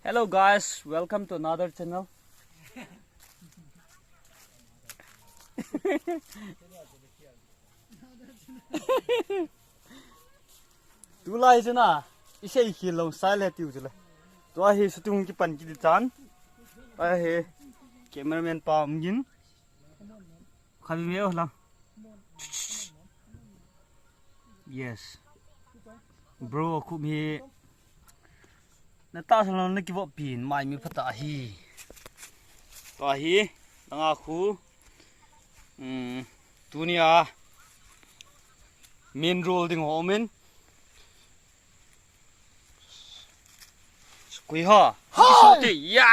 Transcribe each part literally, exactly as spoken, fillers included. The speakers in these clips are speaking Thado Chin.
Hello guys, welcome to another channel. Tulai chu na, isei khel lou style ahi tiu chule. Tua hi shooting kipan kiti chan. Ahi, cameraman pa um gin. Khavi me o lang. Yes. Bro, khu mi. Na ta salon na kivo pin, mai mi phata hi. Tua hi, langa khu. Um, tunia. Main role ding ho min. Kui ha. Hi! Sute, ya!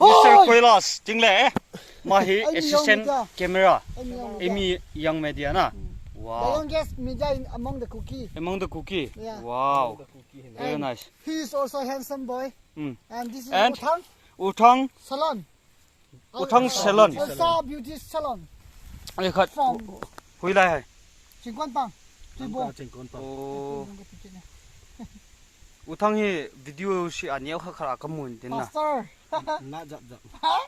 Mister Hoi! Koilas, ting le. Ma hi assistant camera. Emi Young Media. Emi Young Media na. Hmm. Wow. The youngest media in among the Kuki. Among the Kuki. Yeah. Wow. Very nice. He is also a handsome boy. Hmm. And this is Uthang. Uthang. Salon. Uthang Salon. Elsa Beauty Salon. Ai khat. From Hui lai hai. Chingkon pang. Chibo. Chingkon pang. Oh. Uthang hi video si a neo kha kha ka mun tin na. Pastor. Na jap jap. Ha?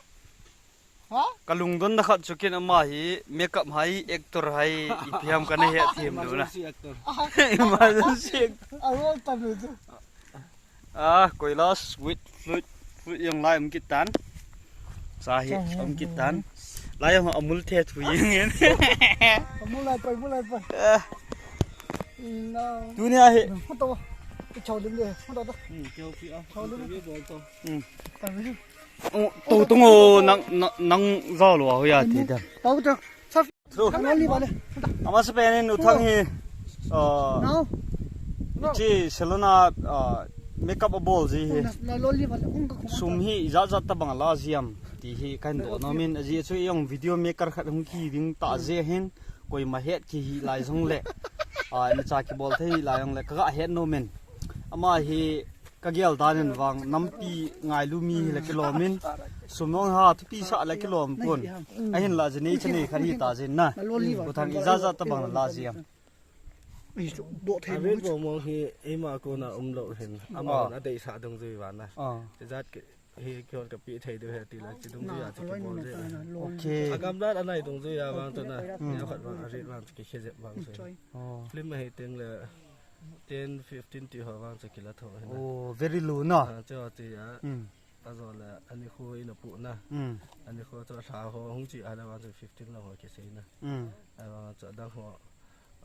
Ha? Ka lungdon na khat chu kin ama hi makeup hai actor hai ipi ham ka na he them lo na. Emergency actor. Emergency actor. A role ta lo chu. Ah, Koilas with fruit, fruit jong lai um kit tan. Sa hi um kit tan. Lai jong amul the thu jeng in. Amul lai pai, amul lai pai. Ah. No. Tunia hi. Mo to. Ki chau lim de. Mo to to. Hmm, keu pi a. Chau lim. Keu pi bol to. Hmm. Ta lim. Oh, to tung o nang, nang, nang zau lo ho ya ti da. To to. True. Ama sa pen in Uthang hi, ah, hiche salon a, ah, makeup abol ji hi. Sum hi ijat jat tabang ala ji am ti hi kahin doh nom in, ajeh chu ijong video maker khat hung ki ding ta jeh hin, koima het ki hi lai jong le. Ah, imacha kibol thei lai jong le, ka ga het nom in. Ama hi Ka gel dan in vang, nampi ngailu mi hi le kilom in, sum nong ha, thupi sa le kilom pon. Ahin la jin, ei chane khat hi ta jin na. Uthang ijat jat tabang la ji am. Arit Bomong hi eima kona um lou hin, ama hon adeisah dungjui vang na. Ah. Ijat ke, hi kihon kape thei diu ahi ti la, chi dungjui a chi kibol jeh. Okay. Agam dan anai dungjui a vang chu na, neo khat vang, arit vang chu kikhe jep vang chu. Oh. Film ahi teng le, ten, fifteen ti ho vang chu kila tho ahi na. Oh, very low na. Ah, chu ti a. Hmm. Ajole, ani khu ina pu na. Hmm. Ani khu chu lha ho hung chi a le vang chu fifteen lang ho kisei na. Hmm. Ahivang chu adang ho,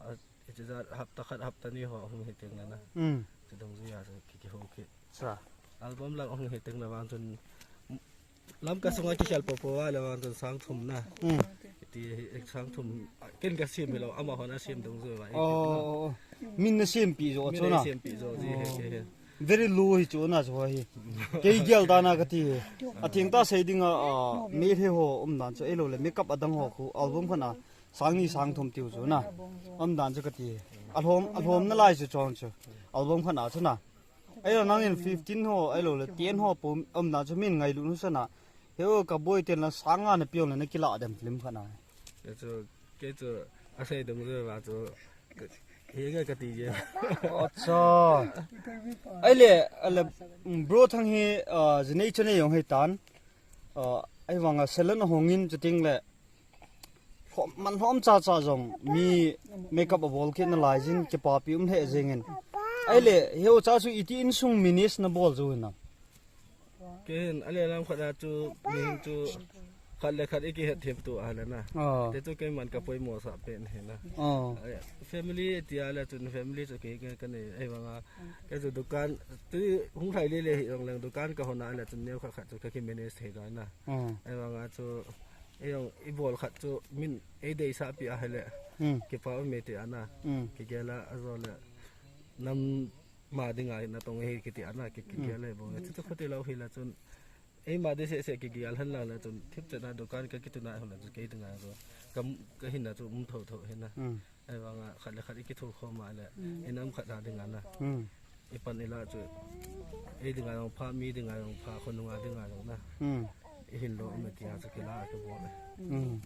a, ichi ja hapta khat hapta ni ho hung hi teng le na. Hmm. Chu dungjui a chu ki, kihou kit. Sa. Album lang hung hi teng le vang chun, Lamka sunga kikhel popo a le vang chun sang thum na. Hmm. Ti hi, eh, sang thum, ah, ken ka sem hilou, amahon asem dungjui va. Oh, oh, oh. Min na sempi jo chu na. Min na sempi jo ji he, he, he. Very low hi chu na chu hi. Kei gel dan a kati hi. Atheng tah sei ding a, ah, Meitei ho um dan chu ahilou le makeup adang ho khu album khat a sang ni sang thum tiu chu na. Um dan chu kati hi. Alhom, alhom nalai chu chong chu. Album khat a chu na. Ahilou nangin fifteen ho, ahilou le ten ho po um dan chu min ngailut nu sa na. Heo ka boi ten la sang nga na piong le na kila dem film khat na. Kei chu, kei chu asei dungjui va chu, hi nge kati je. Acha. Ahile, ahile, mm, bro Thang hi, ah, jinei chanei jong hi tan. Ah, ahivang a salon ahong in chuting le. Lhom, man lhom cha cha jong mi makeup abol kit nalai jin kipapi um lheh jeng in. Ahile, heo cha chu iti insung manage nabol jou hinam. Kei hin, ale lam khat a chu, mi hin chu, khat le khat iki het them tu a le na. Ah. Te chu keiman ka poimo sah pen hi na. Ah. Ai, family ti a le chun family chu kei, kei ka nei, ahivang a, kei chu dukan, tu hung lhai le le hi jong leng dukan ka hon a le chun neo khat khat chu ka ki manage thei dai na. Ah. Ahivang a chu, Ei jong, i bol khat chu min ei deisah pi ahile. Hmm. Kipa um e ti ana. Hmm. Kigel a ajole. Nam ma dinga natong e kiti ana ki, kigel e bong. Hmm. Chuchu khuti lou hila chun. Eima dei seh seh kigel hen lang le chun. Thipchet a dukan ka kituna hon le chun kei dinga chu. Ka, ka hinna chu um tho tho hina. Hmm. Ahivanga khat le khat i kithokhom a le, hmm, i nam khat a ding a na. Hmm. I pan i la chu, ei ding a jong pha, mi ding a jong pha, khonung a ding a jong na. Hmm. I hin lo um e ti a chu kila a kibol e. Hmm.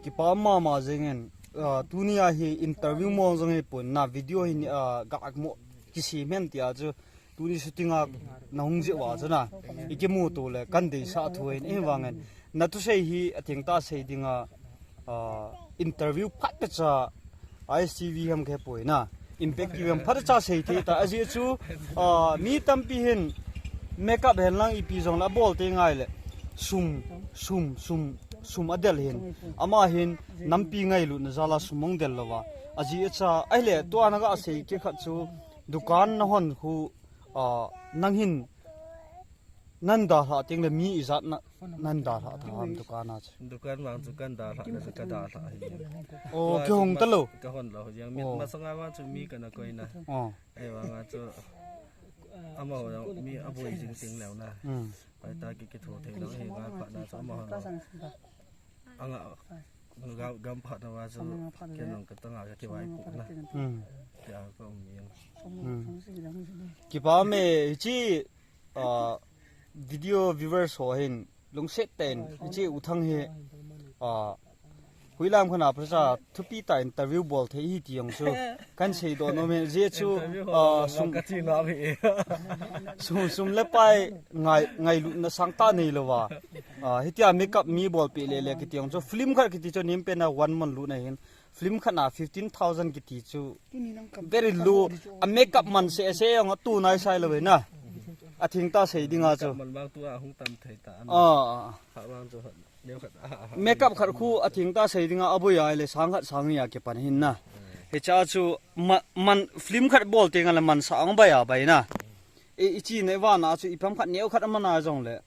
Kipa mama jeng in, ah, tuni a hi interview mo jong hi pon na video hi ni, ah, ga mo kisem hen ti a chu, tuni shooting a nahung jeh uva chu na, ikimuto le kahin deisah thu ahin, ahivangin nathusei hi athengtah sei dinga, ah, interview phatecha I S T V ham khe poi na, Impact T V ham phatecha sei thei ta, ajeh chu, ah, mi tampi hin makeup hen lang ipi jong le abol teng le sum, sum, sum, sum adel hin, ama hin nampi ngailutna jal a sum ahung del louva, ajeh chu ahile tua naga sei kit khat chu dukan nahon khu, ah, nang hin nahin dalhah teng le mi ijat na, nahin dalhah ta ham dukan a chu? Dukan vang chu kahin dalhah le chu kadalhah ahi. Oh, kihong talou. Kahon lou jeng, mi masanga vang chu mi kana koi na. Oh. Ahivang a chu amaho mi aboi jing teng leu na. Hmm. Hoitah kikitho thei lou, ahivang a phat na chu amaho anga gam, gam phat na va chu kenong katanga kakivaipoh na. Hmm. Tia ka um jeng. Hmm. Kipa me, hiche, ah, video viewers ho hin lungset tah in hiche U Thang hi, ah, hoilam khat a phatecha thupi tah interview bol thei ahi ti jong chu kahin seidoh nom e, ajeh chu, ah, sum, sum, sum le pai ngai, ngailutna sangtah neilouva, ah, hitia makeup mi bolpeh le le kiti jong chu, film khat kiti chu nempen a one month lutna hin, film khat na fifteen thousand kiti chu very low, a makeup man seh seh jong atu naisai lou ve na. Athengtah sei dinga chu. Makeup man vang tua hung tam thei ta. Ah, ah. Phat vang chu neo khat, ah, ah, ah. Makeup khat khu athengtah sei dinga aboi a le sang khat sang ni a kipan ahin na. Hiche a chu ma-, man film khat bol teng le mansah ahung bai a bai na. I, ichi na ivana chu ipi ham khat neo khat aman a jong le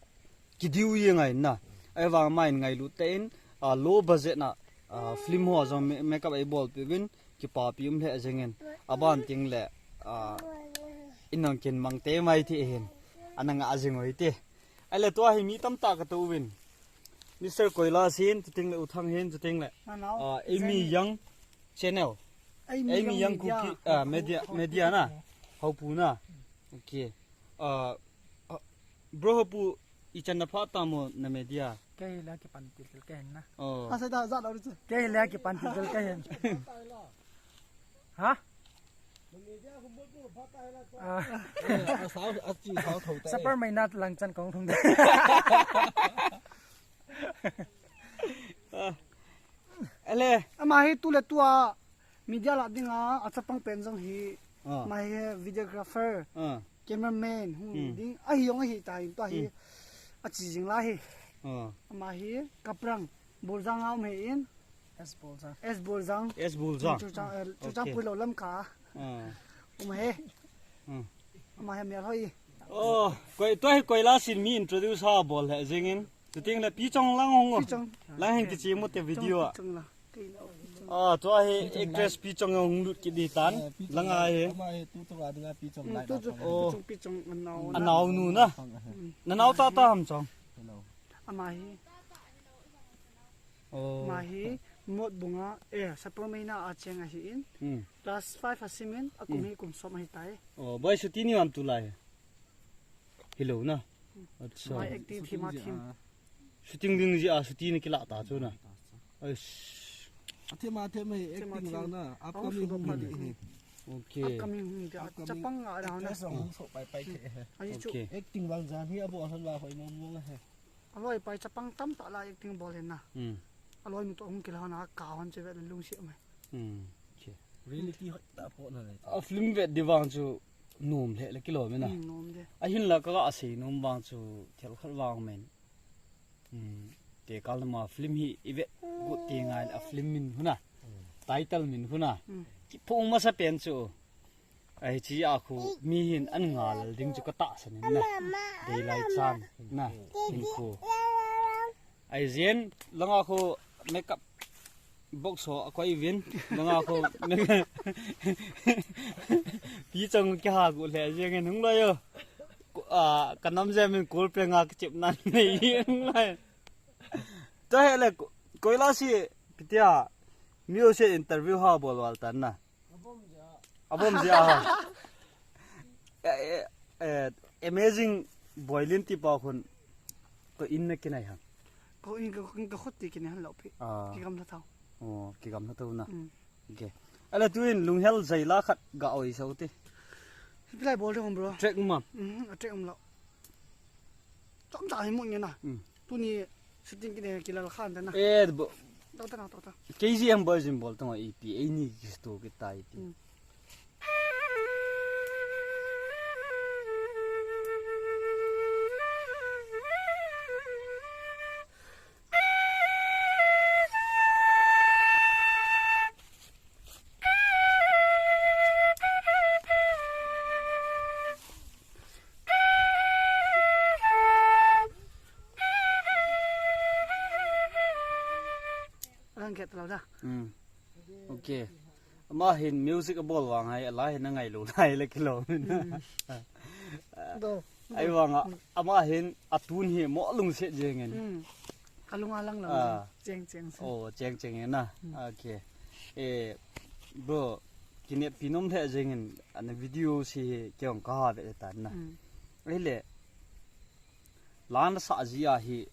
kidiu jeng ahi na. Ahivang a ama hin ngailut tah in, ah, low budget na, ah, film ho jong me-, makeup eibolpeh uvin, kipapi um lheh jeng in. Aban teng le, ah, inong kin mang te mai ti hin. Ana ngah jing u hite. Ahile tua hi mi tamtah katou vin. Mister Koilas hin, chuteng le U Thang hin, chuteng le, ah, Amy Young Channel. Amy Young Kuki, ah, media, media na. Haopu na. Okay. Ah, ah, bro, haopu ichan na pha tamo na media? Kei la kipan til kei na. Oh. Asa da za lo chu. Kei la kipan til kei. Ha? Ah. Super mai na lang chan kong thung de. Ah. Ale. Ama hi tu le tua media la dinga, achapang pen jong hi. Ah. Ama hi videographer, ah, cameraman, hung ding. Ahi jong ahi ta hin tua hi. Hmm. Achi jing la hi. Ah. Ama hi Kaprang, Boljang a um hi in. S Boljang. S Boljang. S Boljang. Chuchang, eh, Chuchang pui lo lam ka. Ah. Um hi. Hmm. Ama hi mial hoi. Oh, koi, tua hi Koilas in mi introduce ha bol he jing in. Chuteng le Pichong lang hung. Pichong. Lang hin kichi mo te video a. Pichong la. Ah, tua hi actress Pichong hung lut kit di tan. Eh, Pichong lang a hi. Ama hi tu tu a dinga Pichong lai tu tu. Oh. Pichong, Pichong anao. Anao nu na. Hmm. Nanao tata ham chong. Hello. Ama hi. Oh. Ama hi Motbung a, eh, Sapormeina a cheng ahi in. Hmm. Class five asim in, akum hi kum som ahi tai. Oh, boi chuti ni ham tulai. Hello na. Acha. Mai active hi ma thim. Shooting ding jeh a chuti ni kila ta chu na. Aish. Athem a, athem a hi acting vang na. Upcoming hung hi. Okay. Upcoming hung hi. Upcoming. Chapang a ra na. Actress vang hung so pai pai the. Ahi chu. Okay. Acting vang jan hi abo asan va hoi mong mong he. Aloi pai chapang tamtah la acting bol hin na. Hmm. Aloi nu to hung kila na ka hon che ve le lungsi mai. Hmm. Okay. Reality hoi ta po na le. A film vet di vang chu nom le le kilo me na. Hmm, nom de. Ahin la ka ga sei nom vang chu thil khat vang men. Hmm. Te kal ma film hi i vet got ti ngai a film min huna. Hmm. Title min huna. Hmm. Kiphong masa pen chu. Ahi chi a khu mi hin an ngal ding chu ka tahsan in na. Dei lai chan na. Hin khu. Ai jen langa khu makeup box ho a koi vin. Langa khu Pichong kiha gu le jeng in hung lai yo. Ku-, ah, ka nam jeng min kul pe nga ka chep nan nei hung lai. Ta he le ko-, Koilas hi pitia mi ho se interview ha bol wal tan na. Abom jia ha. Eh, eh, eh, amazing boilin ti pa khun ko in na kinai ha. Ko in ka, ka khut ti kinai han lo phi. Ah. Kigam na thau. Oh, kigam na thau na. Mm. Okay. Ala tuin lunghel jaila khat ga oi sau te. Reply bol ding bro. Track um am? Mhm, a track um lo. Chomcha hi mu nge na. Hmm. Tuni shooting kine kilal khan ta na. Eh, bo. Tok ta na, tok ta. K G M version bol tong ipi, eini kisto kitai ti. Hmm. Ang ket lo da. Hmm. Okay. Ama hin music abol vang hai, ala hin angai lo nai le kilom. Hmm. Do. Ahivanga, ama hin atun hi mo lungset jengin. Hmm. Kalung alang lang. Ah. Cheng cheng se. Oh, cheng cheng na. Hmm. Okay. Eh, bro, kinepi nom lheh jengin, ana video si hi keiong kaha ve tan na. Hmm. Ahile, la nasah ji a hi,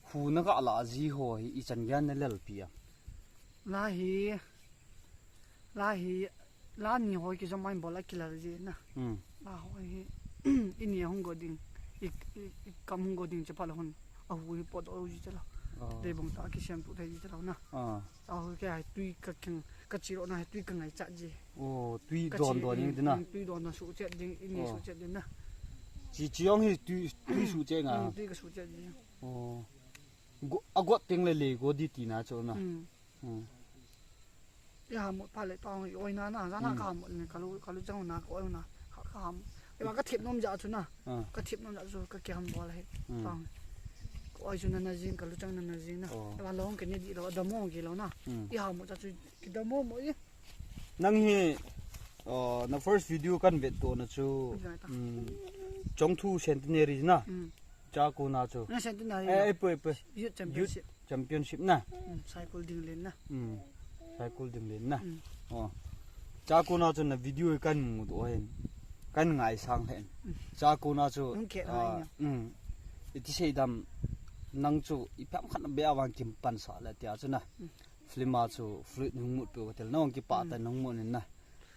hu naga la ji ho hi, ichan geiya nalelpi a? La hi, la hi, la ni ho kijom mai bol a kilal ji na. Hmm. La ho hi, ini hung go ding, i, i, i kam hung go ding che pha la hon, a hu hi pot o ji che lo. Oh. Dei bong ta kisem tu thei ji che lo na. Ah. A hu ke hai tui ka keng, ka chiro na hai tui ka ngai cha ji. Oh, tui don don ni ding na. Hmm, tui don don su che ding, ini su che ding na. Chi, chi ong hi tui, tui su che nga. Hmm, tui ka su che ji. Oh. Go, a got teng le le go di ti na chu na. Hmm. Hmm. Ya ha mo pa le tong oi na na, za na ka mo le ka lu, ka lu chang na ko oi na. Ka, ka ham. E ma ka thip nom ja chu na. Ah. Ka thip nom ja chu ka ke ham bol he. Hmm. Tong. Ko oi chu na na jing, ka lu chang na na jing na. Oh. E ma long ke ni di lo, da mo ke lo na. Hmm. I ha mo ja chu ki da mo mo i. Nang hi, uh, na first video kan vet to na chu, um, Chongthu Centenary na. Mm. Cha ko na chu. Na Centenary. Eh, eh, poi, poi. Youth Championship. Youth Championship na. Mm, cycle ding len na. Mm. Cycle ding len na. Mm. Oh. Cha ko na chu na video kan mu to hen. Kan ngai sang hen. Mm. Cha ko na chu. Nung ke ah, ngai na. Mm. Iti sei dam nang chu i pam khan be awang kim pan sa le tia chu na. Mm. Film a chu flute hung mut peh u ka tel. Nang kipah ta nang mut nin na.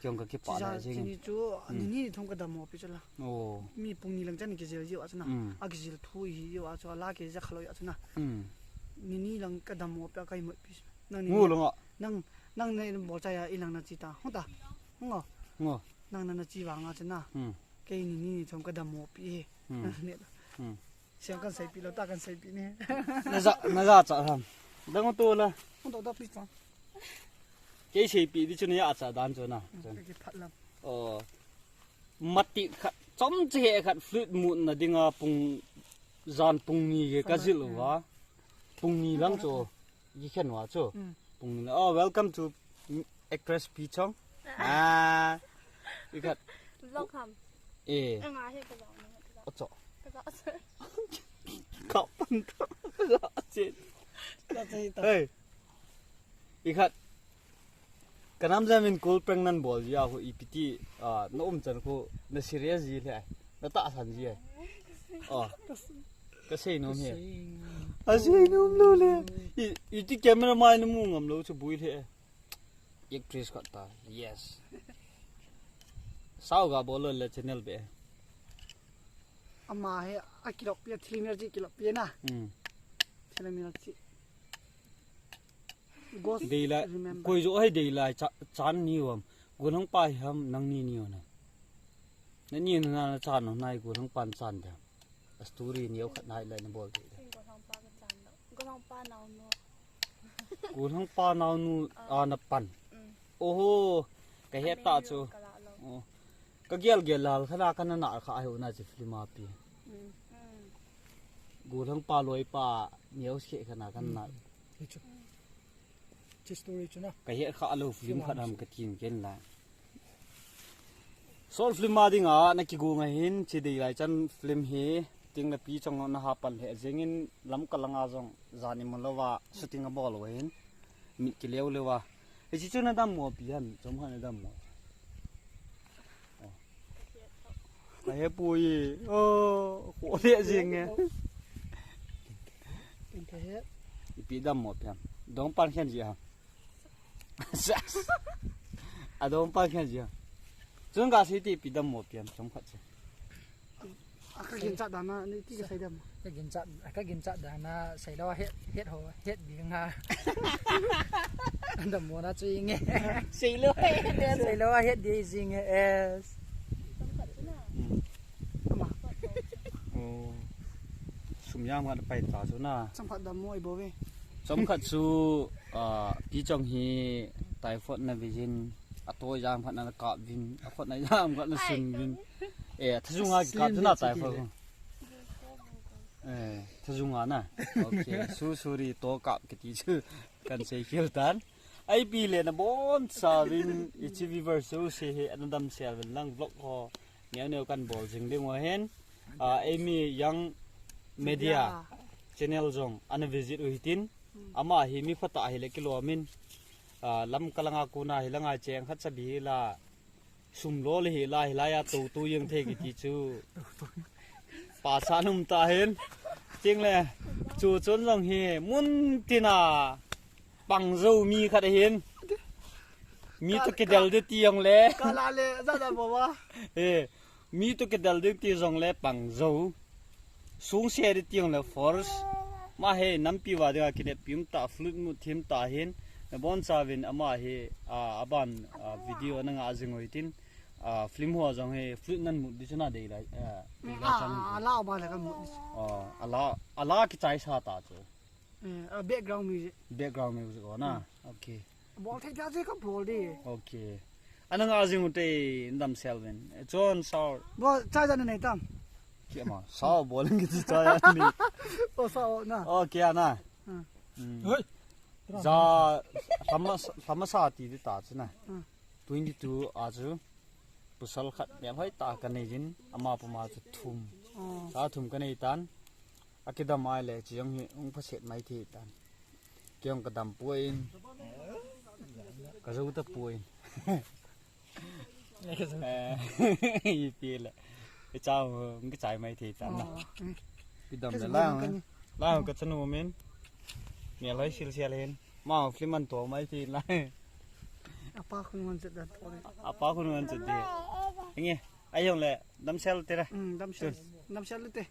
Kei jong ka kipah le jing. Chini chu, ni ni thum ka dam mo pi chu la. Oh. Mi pung ni lang chan kijil jiu a chu na. Mm. A kijil thu hi jiu a chu, a la ke ja khalo a chu na. Mm. Ni ni lang ka dam mo pi a ka i mut pi. Nang ni. Ngu lo nga. Nang, nang ne bol cha ya i lang na chi ta. Hung ta. Ngo. Ngo. Nang na na chi vang a chu na. Mm. Kei ni ni thum ka dam mo pi he. Mm. Nang ne. Mm. Siang kan seipi lo ta kan seipi ni. Na ja, na ja cha ham. Dang to la. Hung to da pi cha. Kei seipi di chu na ja cha dan chu na. Ka ki phat lam. Oh. Mati khat chom che he khat flute mut na dinga pung jan pung ni ge ka jil u va. Pung ni lang chu. Ki khen wa chu. Mm. Pung ni. Oh, welcome to actress Pi Chong. Ah. I khat. Vlog ham. Eh. Anga he ka vlog ni. Acho. Ka vlog. Ka pan to. Ka che. Ka che ta. Hey. I khat. Ka nam jam in cool prank nan bol ji a ho ipi ti, ah, na um chan ko na serious ji le. Na tahsan ji ai. Oh. Ka sei nom he. Ka sei nom. A sei nom lo le. I, iti camera mai na mu ngam lo chu bui le. Actress khat ta. Yes. Sao ga bol lo le channel be. Ama he a kilok pi a thlim ya ji kilok pi na. Hmm. Thlim ya ji. Ghost Dei lai, remember. Koi jo hai dei lai cha, chan ni uam. Golhang pa hi ham nang ni ni ona. Na ni na na chan no nai golhang pan chan da. A story ni au khat nai lai na bol de. Golhang pa ka chan lo. Golhang pa nau nu. Golhang pa nau nu a na pan. Mm. Oho, ka he ta chu. Ka la lo. Oh. Ka gel gel lal khana kana na kha ai u na chi film a pi. Mm. Mm. Golhang pa loi pa ni au se khana kana. Mm. Hi chu. Chi story chu na. Ka he kha lo film khat ham ka tin ken la. Short film a dinga na kigu nga hin chi dei lai chan film hi ting na Pi Chong na ha pan he jengin lam ka langa jong jani mo lo va shooting a bol wa hin mit ki leu leu a. Hichi chu na dam mo Pi han chom han na dam mo. Oh. Ka he pui. Oh, ko le jing e. Ka he. Ipi dam mo Pi ham. Dong pan khen ji ha. A dong pan khen ji ha. Chun ka sei ti pi dam mo pian chom khat chu. A ka ginchat dan a, ni ti ka sei dam. Ka ginchat, ka ginchat dan a, sei lo het, het ho, het ding ha. An dam mo na chu inge. Sei lo het ding. Sei lo het ding inge. Yes. Hmm. Ama. Oh. Sum jam khat pai ta chu na. Chom khat dam mo i bo ve. Chom khat chu, ah, pi chong hi typhoid na vision. A to jam khat na kap vin. A khot na jam khat na sun vin. Eh, thajung a kap chu na typhoid. Eh, thajung a na. Okay. Su suri to kap kiti chu. Kan sei khel tan. Ai pi le na bon sa vin i chi viewers su se he an dam sel vin lang vlog ho. Neo neo kan bol jing ding u ahin. Ah, Amy Young Media channel jong ana visit u hitin. Ama hi mi phatah hile kilom in. Ah, lam kalanga kuna hilanga cheng khat sabi hila. Sum lo le hila, hila ya to to jeng thei kiti chu. Pa sa num ta hin. Ching le. Chu chun jong hi mun tina pang jo mi khat ahin. Mi to kidel de ti jong le. Ka la le, ja ja bo wa. Eh, mi to kidel de ti jong le pang jo. Sung se de ti jong le force. Ma he nampi va dinga kine pim ta, flute mu thim ta hin. Na bon sa vin ama he, a, aban, a, video na nga jing u hitin. A, film ho jong he flute nan mu di chu na dei lai. A, dei lai chang. A, a la ba la ka mu di. A, a la, a la kichai sa ta chu. Eh, a background music. Background music ho na. Hmm. Okay. Bol thei ta chu ka bol di. Okay. Ana nga jing u te in dam sel vin. Eh, John Saul. Bo, chai ja na nei tam. Ki ama, Saul bol ngi chu chai ja ni. O Saul na. Okay, ana. Hmm. Hmm. Hoi. Ja, lama, lama sa ti di ta chu na. Hmm. Twenty-two a chu. Pasal khat melhoi ta ka nei jin, ama puma chu thum. Oh. Sa thum ka nei tan. A kidam ai le, chi jong hi, hung phaset mai thei tan. Kei jong ka dam poi. Ka jou ta poi. Eh, ipi le. I cha hung kichai mai thei tan na. Oh. Kidam le lang. Lang ka chanu min. Melhoi sil sil hin. Ma film an to mai thei lai. Apa khun ngon chet dan to le. Apa khun ngon chet de. Nge, ai jong le, damsel te ra. Hmm, damsel. Damsel te.